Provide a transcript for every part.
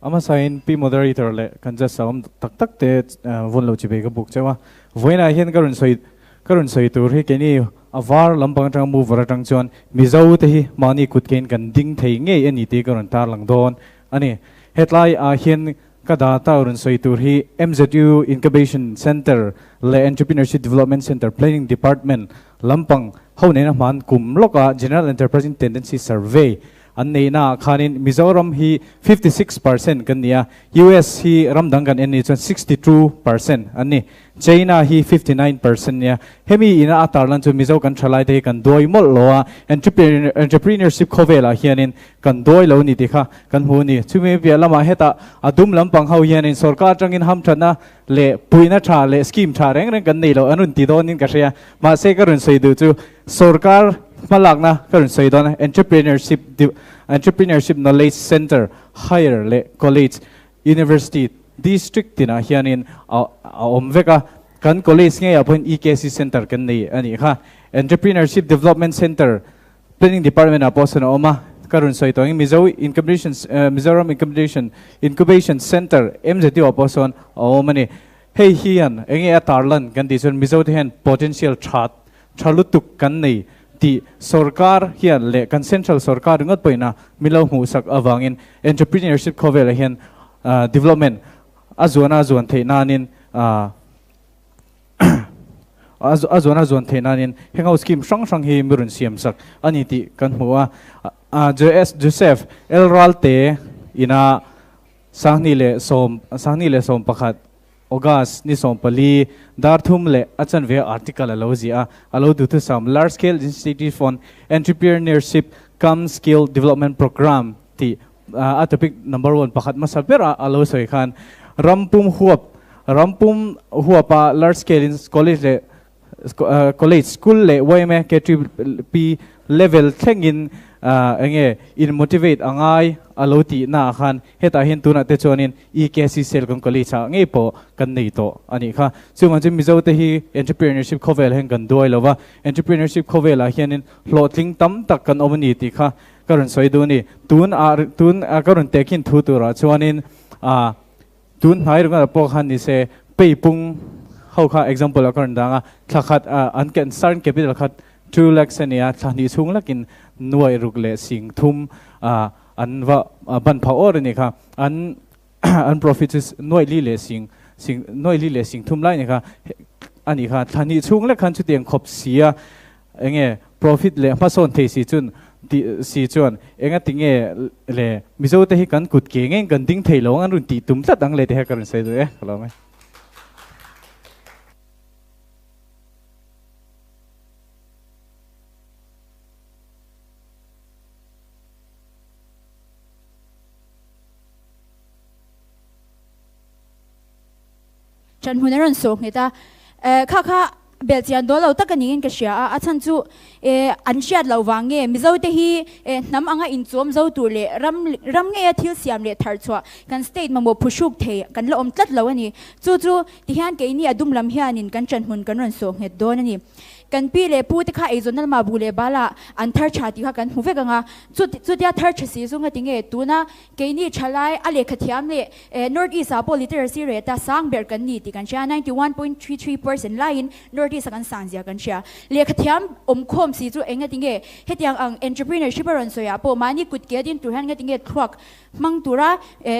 A hmasain Pi Moderator leh kan judge a awm tak tak te vawn lo chi ve ka buk cheu a. Vawiinah hian ka rawn sawi ka rawn sawi tur hi keini a var lampang atanga mover atang chuan Mizo te hi mahni kut kein kan ding thei ngei a ni tih ka rawn tarlang dawn a ni. Hetlai ah hian ka data rawn sawi tur hi MZU Incubation Centre leh Entrepreneurship Development Centre Planning Department lampang ho nena hman kum lawka General Enterprising Tendency Survey An neihna ah khanin Mizoram hi 56% kan ni a, US hi ram dang kan en nih chuan 62% an ni. China hi 59% nia. Hemi ina a tarlan chu Mizo kan thalai te hi kan duai mawlh lo a, entrepreneurship khawvelah hianin kan duai lo ni tih kha kan hmu a ni. Chumi piah lamah hetah a dum lampang ho hianin sorkar atangin hamthatna leh puihna tha leh scheme tha reng reng kan nei lo an rawn ti dawnin ka hria. Mahse ka rawn sawi duh chu sorkar hmalakna ka rawn sawi dawn a, Entrepreneurship Entrepreneurship Knowledge Centre higher leh college, university, district tinah hianin a awm vek a. Kan college ngeiah pawhin EKC Centre kan nei a nih kha. Entrepreneurship Development Centre Planning Department ah pawh sawn a awm a, ka rawn sawi tawh ang Mizo Incubation Mizoram Incubation Incubation Centre MZU ah pawh sawn a awm a ni. Hei hian eng nge a tarlan kan tih chuan Mizo te hian potential tha tha lutuk kan nei tih sorkar hian leh kan central sorkar ringawt pawhin a min lo hmuhsak avangin entrepreneurship khawvelah hian development a zuana a zuan theih nanin A zuan a zuan theih nanin heng ho scheme hrang hrang hi mi rawn siam sak a ni tih kan hmu a. JS Joseph L Ralte ina Sanghnih leh sawm 21 August ni 14 dar thum leh a chanve article a lo ziah a, a lo duhthusam Large Scale Initiative on Entrepreneurship cum Skill Development Programme tih A topic number one pakhat hmasa berah a lo sawi khan rampum huap rampum huapa large scale in college leh college school leh yma KTP level thlengin enge in motivate a ngai a lo tih naah khan hetah hian tunah te chuanin EKC cell kan college ah ngei pawh kan nei tawh a nih kha. Chuvang chu Mizo te hi entrepreneurship khawvel hian kan duai lo va, entrepreneurship khawvelah hianin hlawhtling tam tak kan awm a ni tih kha Ka rawn sawi duh a ni. Tun ah tun ka rawn tehkhin thu turah chuanin ah tun hnai ringawt pawh khan ni se peipung ho kha example ah ka rawn dang a, thla khat ah an ken starting capital khat 2 lakhs a ni a, thla hnih chhung lakin nuaih ruk leh sing thum ah an va ban phah awr a ni kha. An an profit chu nuaih li leh sing sing nuaih li leh sing thum lai a ni kha a ni kha. Thla hnih chhung lek khan chutiang khawp si a Enge profit leh hmasawn thei si chun tih si chuan enga ti nge le Mizo te hi kan kut ke ngei kan ding thei lo ang an rawn tih tum tlat ang le tih kha ka rawn sawi duh e ka lawm e. Ṭan hmun a rawn sawh nghet a, kha kha belhchian dawl lo tak a niin ka hria a, a chhan chu an hriat loh vang nge Mizo te hi hnam anga inchuam zo tur leh ram ram ngeia thil siam leh thar chhuah kan state mamawh phuhruk thei kan la awm tlat lo a ni. Chu chu tihian keini a dum lam hianin kan ṭan hmun kan rawn sawh nghet dawn a ni. Kan pi leh pu te kha eizawnna lama bu leh bala an thar tha tih kha kan hmu vek ang a, chutia thar tha si chu ngati nge tuna keini thalai a lehkha thiam leh North East ah pawh literacy rate a sang ber kan ni tih kan hria, 91.33% laiin North East a kan sang zia kan hria. Lehkha thiam awm khawm si chu engati nge hetiang ang entrepreneurship a rawn sawi ah pawh mahni kut ke a din tur hian ngati nge thluak hmang tura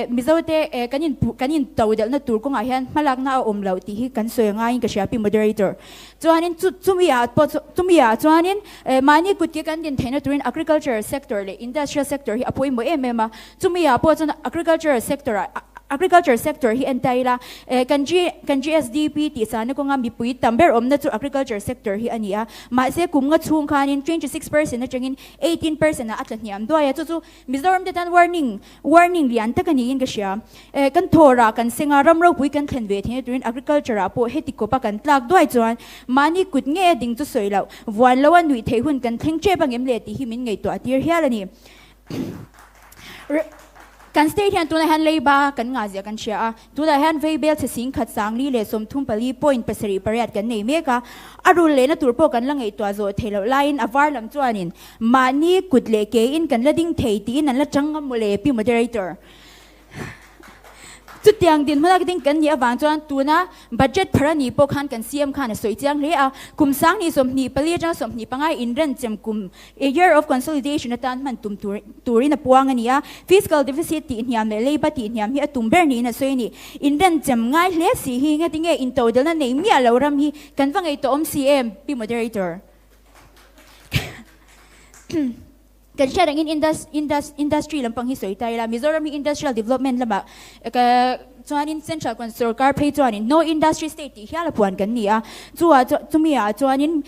Mizo te kan in kan in to delhna tur kawngah hian hmalakna a awm loh tih hi kan sawi ngaiin ka hria pi moderator. Chuanin chu chumi ah pawh chu chumi ah chuanin mahni kut ke kan din theihna turin agriculture sector leh industrial sector hi a pawimawh em em a. Chumi ah pawh chuan agriculture sector ah agriculture sector hi en ta ila kan G kan GSDP tih sahna kawnga mipui tam ber awmna chu agriculture sector hi a ni a. Mahse kum nga chhung khanin 26% atangin 18% ah a tla hniam duai a. Chu chu Mizoram te tan warning warning lian tak a niin ka hria. Kan thawrah kan seng a, ram ropui kan thlen ve theihna turin agriculture ah pawh heti kawpa kan tlak duai chuan mahni kut nge a ding chu sawi loh, vuan loa nuih theih hun kan thleng tep angem le tih hi min ngaihtuah tir hial a ni. Kan state hian tunah hian leiba kan ngah zia kan hria a, tunah hian vei bel chhe sing khat sangli leh 34 point 7 8 kan nei mek a, a rul lehna tur pawh kan la ngaihtuah zawh theih loh laiin a var lam chuanin mahni kut leh ke in kan la ding thei tiin an la chang ngam mawle pi moderator. Chutiang dinhmun a ding kan nih avang chuan tuna budget phar a nih pawh khan kan CM khan a sawi chiang hle a, kum 2024 atanga 25 inrenchem kum, a year of consolidation, atan hman tum tur turin a puang a ni a. Fiscal deficit tihhniam leh leiba tihhniam hi a tum ber niin a sawi a ni. Inrenchem ngai hle si hi ngatinge intodelna nei miah lo ram hi kan va ngaihtuah awm si em, Pi Moderator? Kan hriat angin industry lampang hi sawi ta ila, Mizoram hi industrial development lamah chuanin central sorkar phei chuanin no industry state tih hial a puan kan ni a. Chu-ah chumi ah chuanin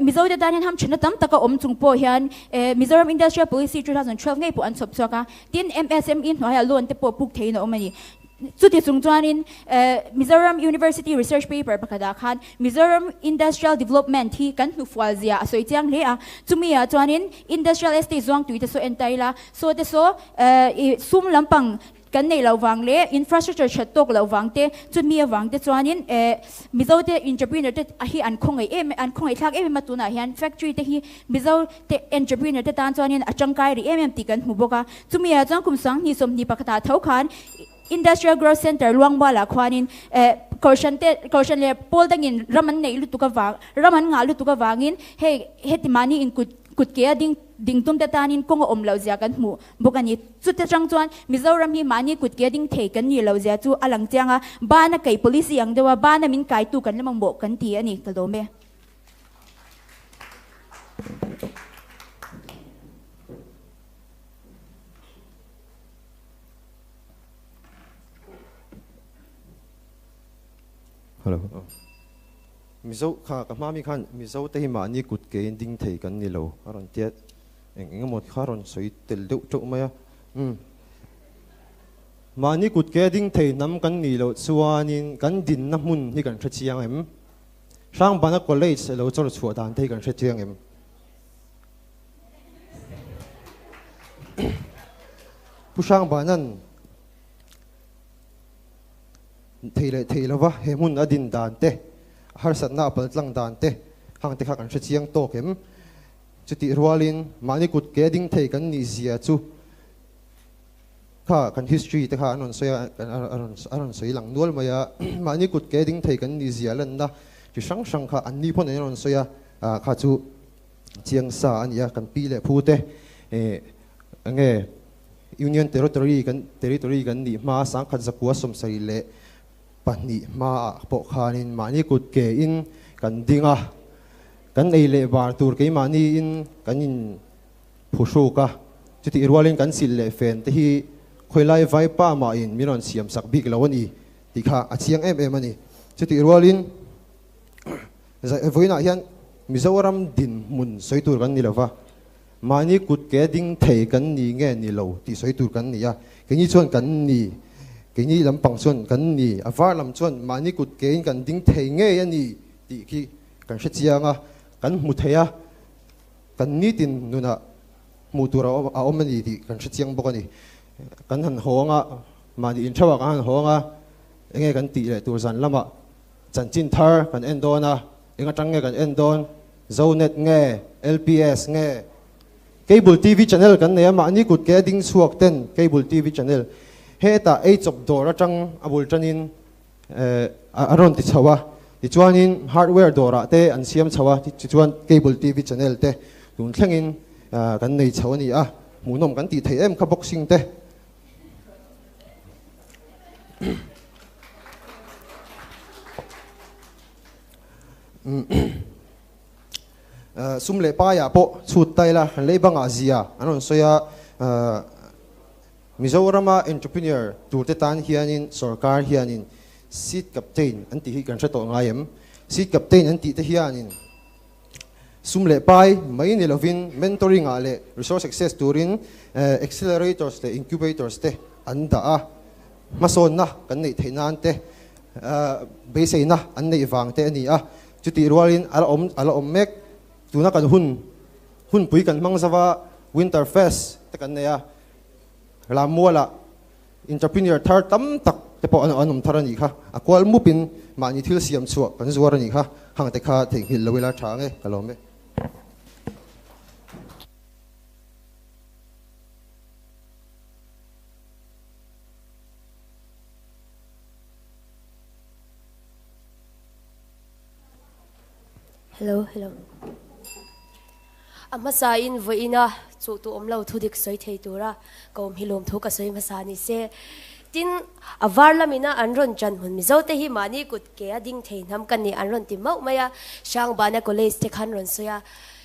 Mizote tan hian hamthenna tam taka awm chung pawh hian Mizoram Industrial Policy 2012 ngei pawh an chhawp chhuak a. Tin, MSME hnuaiah loan te pawh puk theiin a awm a ni. Chuti chung chuanin Mizoram University research paper pakhatah khan Mizoram Industrial Development hi kan hnufual zia a sawi chiang hle a. Chumi ah chuanin Industrial Estate zuangtui te saw en ta ila, saw te saw i sum lampang kan neih loh vang leh infrastructure that tawk loh vang te, chumi avang te chuanin Mizo te entrepreneur te hi an khawngaih em an khawngaih thlak em em a tunah hian factory te hi Mizo te entrepreneur te tan chuanin a tangkai rih em em tih kan hmu bawk a. Chumi ah chuan kum 2021 ah tho khan Industrial Growth Centre Luangmualah khuanin Kohhran te Kohhran leh pawl dangin ram an neih lutuk avang ram an ngah lutuk avangin hei heti mahni in kut kut ke a ding ding tum te tanin kawng a awm loh zia kan hmuh bawk a ni. Chute chang chuan Mizoram hi mahni kut ke a ding thei kan nih loh zia chu a lang chiang a, bana kaih policy ang deuh a bana min kaitu kan la mamawh kan ti a ni ka lawm e. Hello. Mizo kha ka hma mi khan Mizo te hi mahni kut ke in ding thei kan ni lo a rawn tia eng eng emaw kha rawn sawi tel deuh teuh mai a. Umm. Mahni kut ke ding thei hnam kan nih loh chuanin kan dinna hmun hi kan hre chiang em? Hrangbana College lo chawr chhuah dan te hi kan hre chiang em? Pu Hrangbana'n thei leh thei lova he hmun a din dan te, a harsatna a paltlang dan te hang te kha kan hre chiang tawk em? Chutih rualin mahni kut ke ding thei kan nih zia chu kha kan history te kha an rawn sawi a, a rawn sawi lang nual mai a. Mahni kut ke ding thei kan nih zia lanna chi hrang hrang kha an ni pawn an rawn sawi a, kha chu Chiang sa a ni a, kan pi leh phu te enge Union Territory kan Territory kan nih hma sangkhat zakua sawmsarih leh pahnih hmaah pawh khanin mahni kut ke in kan ding a, kan ei leh bar tur keimahni in kan in phuhruk a, chutih rualin kan silh leh fen te hi khawilai vaipa mahin min rawn siam sak bik lo a ni tih kha a chiang em em a ni. Chutih rualin. Vawiinah hian Mizoram dinhmun sawi tur kan ni lo va, mahni kut ke ding thei kan ni nge ni lo tih sawi tur kan ni a, keini chuan kan ni, keini lampang chuan kan ni, a var lam chuan mahni kut kein kan ding thei ngei a ni tih khi kan hre chiang a, kan hmu thei a, kan nitin nunah hmuh tur a awm a ni tih kan hre chiang bawk a ni. Kan han hawng a, mahni intheuhah kan han hawng a, enge kan tih leh tur zan lamah Chanchin thar kan en dawn a, eng atang nge kan en dawn? Zonet nge? LPS nge? Cable TV channel kan nei a, mahni kut ke a ding chhuak ten Cable TV channel hetah ei chawp dawr atang a bul tanin a rawn ti chho a, tichuanin hardware dawrah te an siam chho a, tichuan Cable TV channel te tun thlengin kan nei chho a ni a, hmuhnawm kan tih theih em kha boxing te. Sum leh paiah pawh chhut ta ila kan lei bangah zia an rawn sawi a, Mizorama entrepreneur turte tan hianin sorkar hianin seat captain an tih hi kan hre tawh ngai em? Seat captain an tih te hianin Sum leh pai mai ni lovin mentoring ah leh resource access turin accelerators leh incubators te an dah a, hmasawnna kan neih theih nan te beiseina an neih vang te a ni a, chutih rualin a la awm a la awm mek. Tuna kan hun hunpui kan hmang zova Winter Fest te kan nei a, Rammualah Entrepreneur thar tam tak te pawh an awm thar a nih kha. A kual mupin mahni thil siam chhuah kan zuar a nih kha. Hang te kha theihnghilh lo ila tha ang e, ka lawm e. Hello hello. A hmasa in vawiin a chuh tu awm lo thudik sawi thei tura ka awm hi lawmthu ka sawi hmasa ni se. Tin, a var lamina an rawn ṭan hmun Mizo te hi mahni kut ke a ding thei hnam ka ni an rawn ti mauh mai a, Hrangbana College te khan rawn sawi a.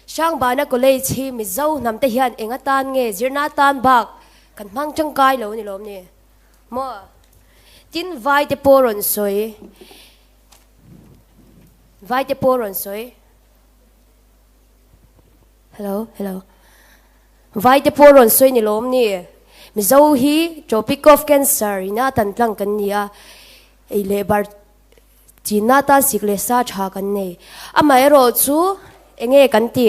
Hrangbana College hi Mizo hnam te hian eng atan nge zirna atan bak kan hmang tangkai lo ni lawm ni maw? Tin, vai te pawh rawn sawi. Vai te pawh rawn sawi. Hello, hello. Vai te pawh rawn sawi ni lawm ni. Mizo hi Tropic of Cancer ina tan tlang kan ni a, ei leh bar chinna tan sik leh sa tha kan nei. Amaherawh chu enge kan ti?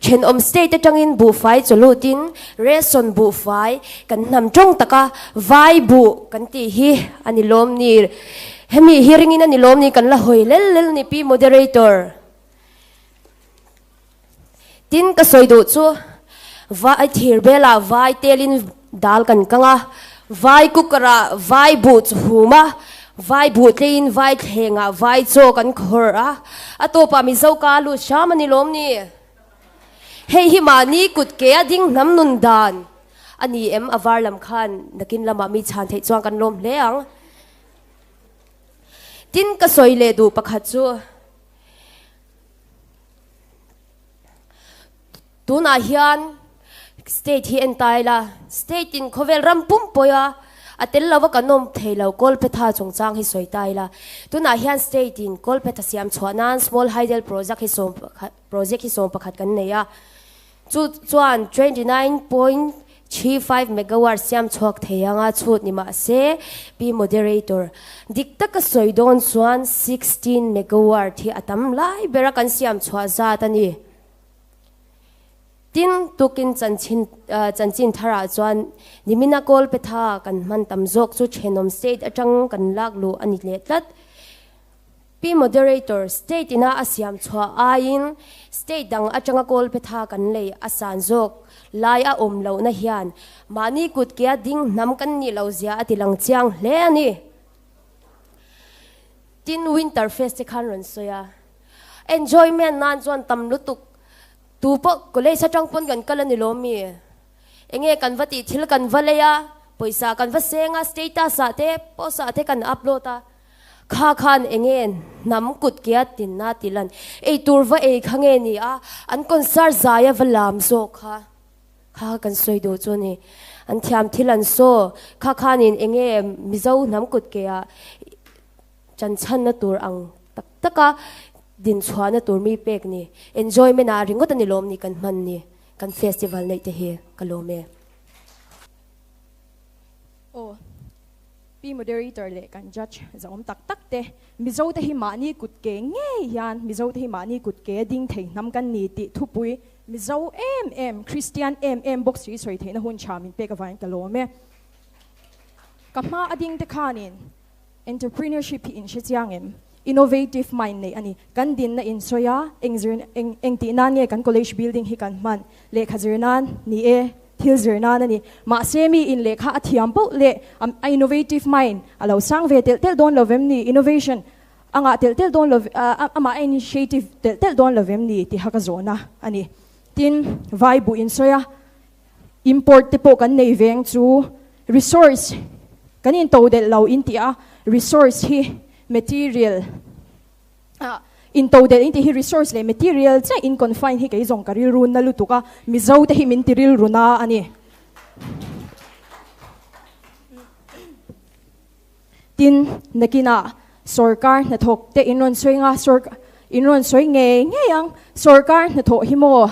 Thenawm state atangin buhfai chaw lutin ration buhfai kan hnam tawng taka vai buh kan tih hi a ni lawm ni. Hemi hi ringin a ni lawm ni kan la hawi lel lel ni Pi Moderator. Tin ka sawi duh chu vai thir belah vai telin dal kan kang a, vai cooker ah vai buh chu hum a, vai buh tleiin vai thlengah vai chaw kan khawrh a, a tawpah Mizo ka lut hram a ni lawm ni? Hei hi mahni kut ke a ding hnam nun dan a ni em? A var lam khan nakin lamah mi chhan theih chuan kan lawm hle ang. Tin ka sawi leh duh pakhat chu. Tunah hian state hi en ta ila, state in khawvel ram pum pawia a tel lova kan awm thei lo Kolpetha chungchang hi sawi ta ila. Tunah hian state in Kolpetha siam chhuah nan Small Hydel Project hi sawm pakhat project hi 11 kan nei a. Chu chuan 29.35 megawatt siam chhuak thei anga chhut ni mah se, Pi Moderator, dik taka sawi dawn chuan 16 megawatt hi a tam lai bera kan siam chhuah zat a ni. Tin, tukin chanchin chanchin tharah chuan nimina Kawlpetha kan hman tam zawk chu thenawm state atang kan lak luh a ni leh tlat. Pi Moderator, State ina a siam chhuah aiin State dang atanga Kawlphetha kan lei a san zawk lai a awm lohna hian mahni kut kea ding hnam kan nih loh zia a ti lang chiang hle a ni. Tin, Winter Fest te khan rawn sawi a, enjoyment nan chuan tam lutuk tu pawh college atang pawn kan kal a ni lawm mi? Enge kan va tih thil kan va lei a, pawisa kan va seng a, status ah te post ah te kan upload a, Kha khan enge hnam kut kia tinna ti lan ei tur va ei kha nge ni a, an concert zaia va lam zawk kha kha kan sawi duh chu ni. An thiam thil an saw kha khanin enge Mizo hnam kut kea chanchhanna tur ang tak taka dinchhuahna tur mi pek ni. Enjoyment ah ringawt a ni lawm ni kan hman ni kan festival neih te hi ka lawm e. Aw. Pi Moderator leh kan Judge zahawm tak tak te, Mizo te hi mahni kut ke ngei hian Mizo te hi mahni kut ke ding thei hnam kan ni tih thupui Mizo em em, Kristian em em bawk si sawi theihna hun tha min pek avangin ka lawm e. Ka hma a ding te khanin Entrepreneurship hi in hre chiang em? Innovative mind neih a ni. Kan dinna in sawi a, eng zir eng eng tih nan nge kan college building hi kan hman? Lehkha zir nan ni e, thil zir nan a ni. Mahse mi in lehkha a thiam poh leh a innovative mind a lo sang ve telh telh dawn lo vem ni? Innovation a ngah telh telh dawn lo amah a initiative telh telh dawn lo vem ni tiha ka zawhna a ni. Tin, vai buh in sawi a, import te pawh kan nei veng chu resource kan in to delh lo in tih a, resource hi material ah in to delh in tih hi resource leh material chiah in confine hi kei zawng ka rilru na lutuk a, Mizo te hi min ti rilru na a ni. Tin, nakinah sorkar hnathawk te in rawn sawi nga, in rawn sawi ngei ngei ang, sorkar hnathawh hi maw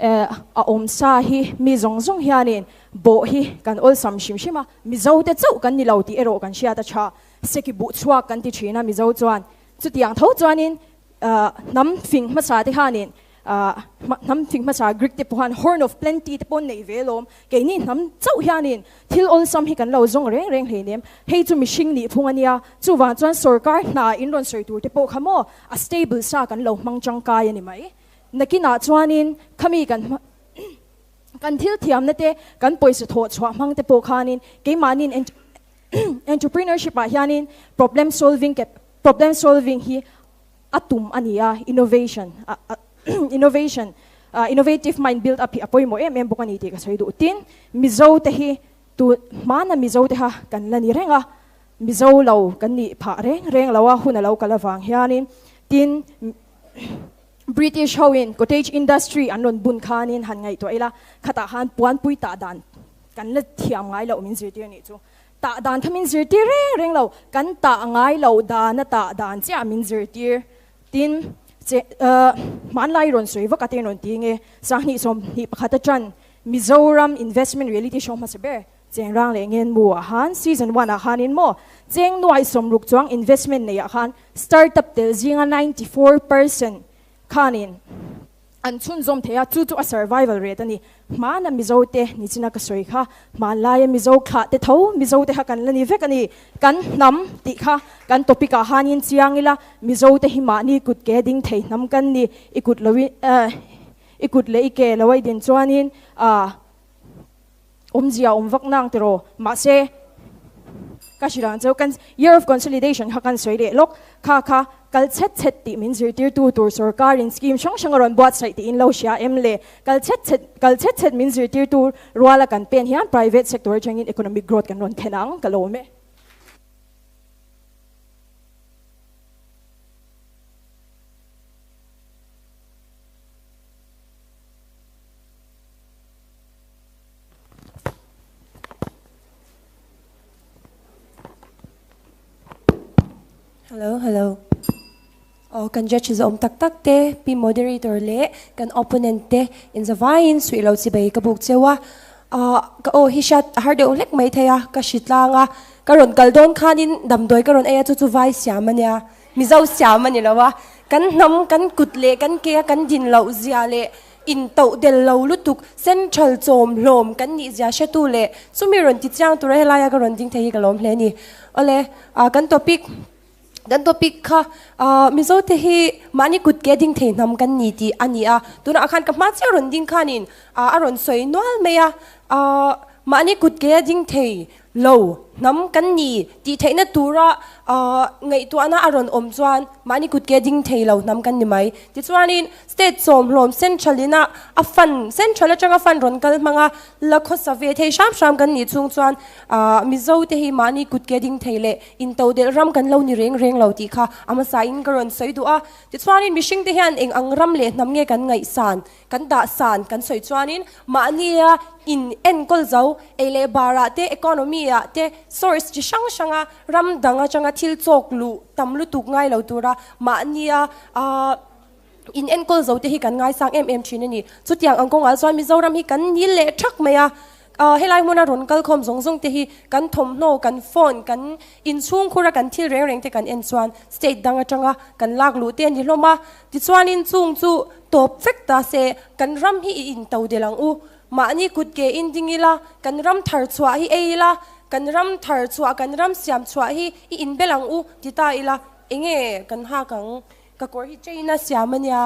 a awm sa hi mi zawng zawng hianin bawh hi kan awlsam hrim hrim a, Mizo te chauh kan ni lo tih erawh kan hriat a tha. Seki buh chhuak kan ti thin a Mizo chuan. Chutiang tho chuanin hnam fing hmasa te khanin hnam fing hmasa Greek te pawh khan Horn of Plenty te pawh an nei ve alawm. Keini hnam chauh hianin thil awlsam hi kan lo zawng reng reng hleinem. Hei chu mihring nih phung a nia. Chuvang chuan sorkar hna in rawn sawi tur te pawh kha maw a stable sa kan lo hmang tangkai a ni mai. Nakinah chuanin khami kan kan thil thiamna te, kan pawisa thawh chhuah hmang te pawh khanin keimahnin entrepreneurship ah hianin problem solving problem solving hi. a tum a ni a, innovation innovation innovative mind build up hi a pawimawh em em bawk a ni tih ka sawi duh. Tin, Mizo te hi tu hmana Mizo te kha kan la ni reng a, Mizo lo kan nih phah reng reng lo a hun a lo kal avang hianin tin British hoin cottage industry an rawn bun khanin han ngaihtuah ila khatah khan puanpui tah dan kan la thiam ngai loh min zirtir nih chu. Tah dan kha min zirtir reng reng lo, kan tah ngai loh dana tah dan chiah min zirtir. Tin, che hmanlai rawn sawi vak a te rawn ti nge, Sanghnih 21 atang Mizoram Investment Reality Show hmasa ber Chengrang leh Ngenmu ah khan Season one ah khanin maw cheng nuai 60 chuang investment nei ah khan startup tel zinga 94% khanin an chhunzawm thei a, chu chu a survival rate a ni. Hmana Mizo te nichina ka sawi kha, hmanlaia Mizo thlah te tho Mizo te kha kan la ni vek a ni. Kan hnam tih kha kan topic ah khanin chiang ila, Mizo te hi mahni kut ke ding thei hnam kan ni, i kut lo i kut leh i ke lo a i din chuanin ah Awmzia awm vak nang tiraw? Mahse, ka hrilh ang cheu, kan Year of Consolidation kha kan sawi leh lawk. Kha kha kal chhet chhet tih min zirtirtu tur sorkarin scheme hrang hrang a rawn buatsaih tiin lo hria em le? Kal chhet chhet, kal chhet chhet min zirtirtu ruala kan pen hian private sector atangin economic growth kan rawn thlen ang, ka lawm e. Hello, hello. Oh, kan judge zawm tak tak te, pi moderator leh kan opponent te in zavaiin suih lo chibai ka buk cheu a. Ah, ka aw hi hriat a har deuh hlek mai thei a, ka hri tlang a. Ka rawn kal dawn khanin damdawi ka rawn ei a, chu chu vai siam a nia. Mizo siam a ni lo a. Kan hnam, kan kut leh kan ke a kan din loh zia leh In toh del lo lutuk, central chawm hlawm kan nih zia hretu leh chumi rawn ti chiang tura helaia ka rawn ding thei hi ka lawm hle a ni. Awle, kan topic, kan topic kha Mizo te hi mahni kut ke ding thei hnam kan ni tih a ni a, tunah khan ka hma chiah rawn ding khanin a rawn sawi nual mai a, mahni kut ke ding thei Lo, hnam kan ni tih theihna tura ngaihtuahna a rawn awm chuan mahni kut ke ding thei lo hnam kan ni mai. Tichuanin state sawmhlawm central ina a fund, central atanga fund rawn kal hmanga la khawsa ve thei hram hram kan nih chhung chuan Mizo te hi mahni kut ke ding thei leh intodelh ram kan lo ni reng reng lo tih kha a hmasa in ka rawn sawi duh a. Tichuanin mihring te hian eng ang ram leh hnam nge kan ngaihsan Kan dah san kan sawi chuanin mahnia in enkawl zo ei leh barah te economy ah te source chi hrang hranga ram dang atanga thil chawk luh tam lutuk ngai lo tura mahnia in enkawl zo te hi kan ngaisang em em thin a ni. Chutiang ang kawngah chuan Mizoram hi kan nil leh thak mai a, helai hmuna rawn kalkhawm zawng zawng te hi kan thawmhnaw, kan phone, kan inchhungkhura kan thil reng reng te kan en chuan state dang atanga kan lak luh te a ni hlawm a. Tichuanin chung chu tawp vek ta se, kan ram hi i into del ang u. Mahni kut ke in ding ila, kan ram thar chhuah hi ei ila, kan ram thar chhuah, kan ram siam chhuah hi i inbel ang u ti ta ila, enge kan hak ang? Ka kawr hi China siam a nia,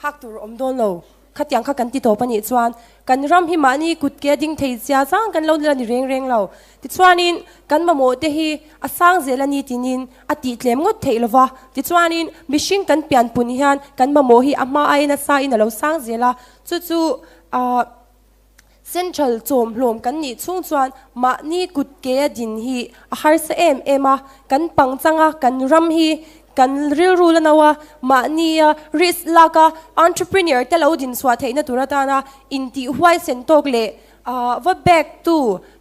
hak tur a awm dawn lo. Khatiang kha kan ti tawp a nih chuan kan ram hi mahni kut ke ding thei chia chang kan lo la ni reng reng lo. Tichuanin kan mamawh te hi a sang zel a ni tinin a tih tlem ngawt theih lova. Tichuanin mihring kan pianpun hian kan mamawh hi a hma aiin a sa in a lo sang zel a, chu chu ah central chawm hlawm kan nih chhung chuan mahni kut ke a din hi a harsa em em a, kan pangchang a, kan ram hi kan rilru la no a, mahnia risk lak a entrepreneur te lo din chhuah theihna tur atana intih huaisen tawk leh va back tu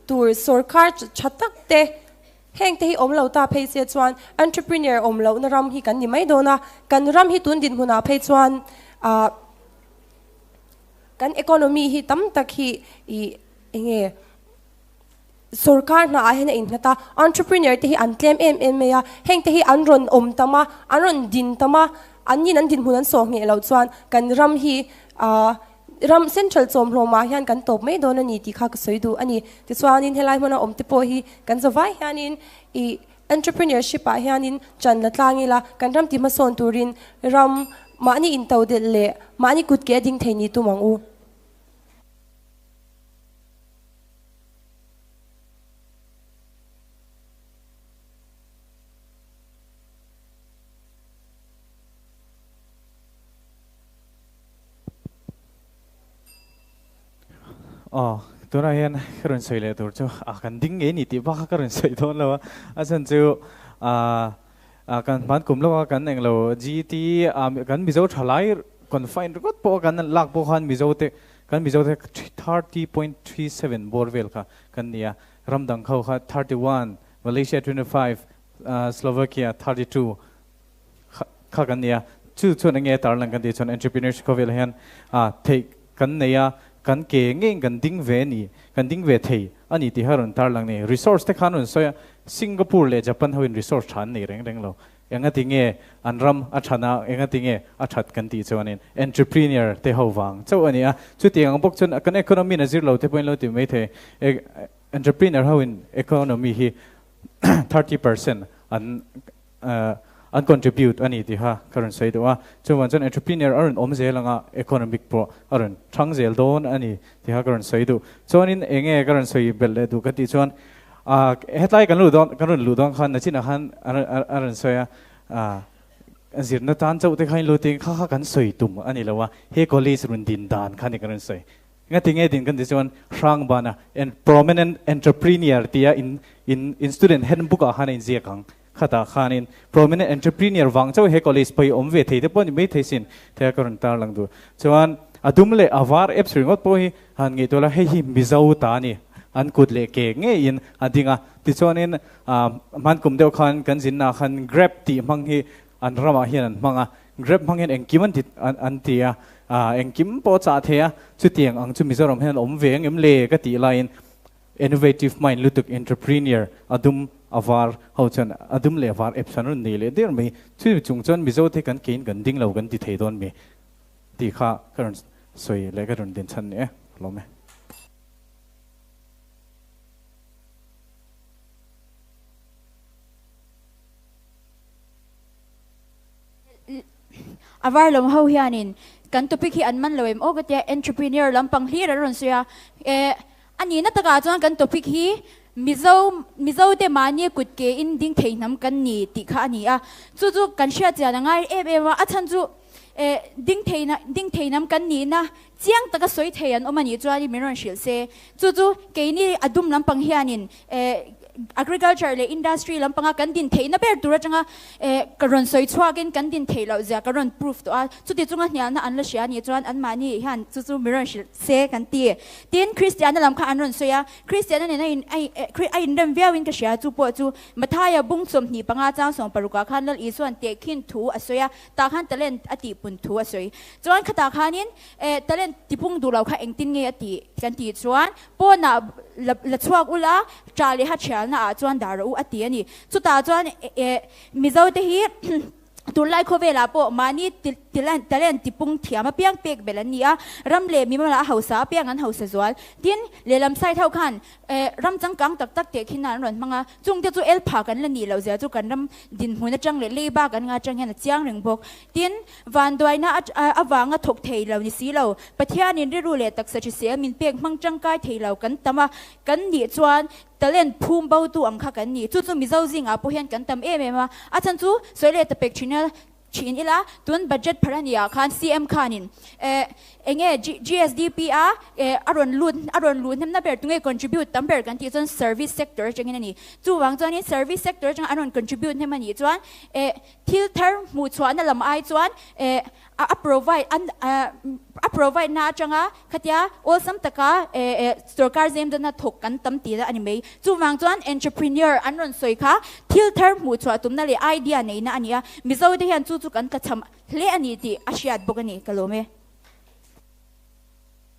tur sorkar tha tak te heng te hi awm lo ta phei se chuan entrepreneur awm lohna ram hi kan ni mai dawn a, kan ram hi tun dinhmunah phei chuan Kan economy hi tam tak hi ih enge sorkar hna ah hian a innghat a, entrepreneur te hi an tlem em em mai a, heng te hi an rawn awm tam a, an rawn din tam a, an nin an dinhmun an sawh ngheh loh chuan kan ram hi ah ram central chawmhlawm ah hian kan tawp mai dawn a ni tih kha ka sawi duh a ni. Tichuanin helai hmuna awm te pawh hi kan zavai hianin ih Entrepreneurship ah hianin chan la tlang ila, kan ram ti hmasawn turin ram mahni into delh leh mahni kut ke a ding thei ni tum ang u. Aw, tunah hian ka rawn sawi leh tur chu a kan ding ngei ni tih bak kha ka rawn sawi dawn lo a, a chhan chu ah kan hman kum lawka kan englo GT ah kan Mizo thalai confine ringawt pawh kan lak pawh khan Mizo te kan Mizo te 30.37 bawr vel kha kan ni a, ram dang kho kha 31, Malaysia 25, Slovakia 32 kha kan ni a, chu chuan enge tarlang kan tih chuan entrepreneurship khawvelah hian theih kan nei a, kan ke ngeiin kan ding ve ni, kan ding ve thei a ni tih kha rawn tarlang ni. Resource te khan rawn sawi a, Singapore leh Japan hoin resource tha an nei reng reng lo. Engati nge an ram a than a, engati nge a that kan tih chuanin entrepreneur te ho vang chauh a ni a. Chutiang ang bawk chuan kan economy in a zir lo te pawhin lo ti mai thei, entrepreneur hoin economy hi 30% an an contribute a ni tih kha ka rawn sawi duh a. Chuvang chuan entrepreneur a rawn awm zel anga economic pawh a rawn thang zel dawn a ni tih kha ka rawn sawi duh. Chuanin eng nge ka rawn sawi belh leh duh ka tih chuan hetlai kan luh dawn kan rawn luh dawn khan nachinah khan a rawn sawi a, zirna tan chauh te kha in lut in kha kha kan sawi tum a ni lo a, he college rawn din dan kha ni ka rawn sawi. Ngati nge din kan ti chuan Hrangbana and prominent entrepreneur tia in in in student handbook ah khan a inziak ang. Khatah khanin prominent entrepreneur vang chauh he college pawh hi awm ve thei te pawh ni mai thei sin thei a ka rawn tarlang duh. Chuan a dum leh a var apps ringawt pawh hi han ngaihtuah la hei hi Mizo ta a ni. An kut leh ke ngeiin a ding a. Tichuanin hman kum deuh khan kan zinna khan Grab tih hmang hi an ramah hian an hmang a. Grab hmang hian engkim an ti an ti a, engkim pawh a chah thei a, chutiang ang chu Mizoram hian an awm ve ang em le ka tih laiin innovative mind lutuk entrepreneur a dum a var ho chuan a dum leh a var apps an rawn nei leh der mai, chumi chung chuan Mizo te kan kein kan ding lo kan ti thei dawn mi tih kha ka rawn sawi leh ka rawn din chhan ni e, lawm e. A var lawm ho hianin kan topic hi an man lo em aw ka tia entrepreneur lampang hlir an rawn sawi a, eh a nihna takah chuan kan topic hi Mizo Mizo te mahni kut ke in ding thei hnam kan ni tih kha a ni a, chu chu kan hriat chian a ngai em em a, a chhan chu eh ding thei ding thei hnam kan nihna chiang taka sawi thei an awm a nih chuanin min rawn hrilh se, chu chu keini a dum lampang hianin eh Agriculture leh industry lampanga kan din theihna ber tur atanga ka rawn sawi chhuakin kan din theih loh zia ka rawn proof tawh a, chuti chunga hnialna an la hria anih chuan anmahni hian chu chu mi rawn hrilh se kan ti. Tin, Kristiana lam kha an rawn sawi a, Kristiana nena in a inrem viauin ka hria, chu pawh chu Mathaia bung 25 chang 60 ah khan Lal Isua'n tehkhin thu a sawi a, tah khan talent a tihpun thu a sawi. Chuan khatah khanin talent tipung duh lo kha engtin nge a tih kan tih chuan Pawnah la la chhuak ula, ṭah leh ha ṭhialna ah chuan dah rawh u a ti a ni. Chutah chuan eh Mizo te hi tunlai khawvelah pawh mahni talent tipung thiam apiang pek belh an ni a, ram leh mimala a hausa apiang an hausa zual. Tin, lehlam side ho khan eh ram changkang tak tak teh khin an rawn hmang a, chungte chu el pha kan la nih loh zia chu kan ram dinhmun atang leh leiba kan nga atang hian a chiang reng bawk. Tin, vanduaina avanga thawk thei lo ni si lo, Pathianin rilru leh taksa hrisel min pek hmang tangkai thei lo kan tam a, kan nih chuan talent phum botu ang kha kan ni. Chu chu Mizo zingah pawh hian kan tam em em a, a chhan chu sawi leh ta pek thin a thin ila, tun budget phar a nih ah khan CM khanin eh enge GSDP a eh a rawn lut a rawn luh hnemna ber tunge contribute tam ber kan tih chuan service sector atangin a ni. Chuvang chuanin service sector atanga an rawn contribute hnem a nih chuan eh Thil thar hmuh chhuahna lam ai chuan eh a provide an a provide na atanga khatia awlsam taka eh eh sorkar zem dana thawk kan tam tih a ni mai. Chuvang chuan entrepreneur an rawn sawi kha thil thar hmuh chhuah tumna leh idea neihna a ni a, Mizo te hian chu chu kan tlachham hle a ni tih a hriat bawk a ni ka lawm e.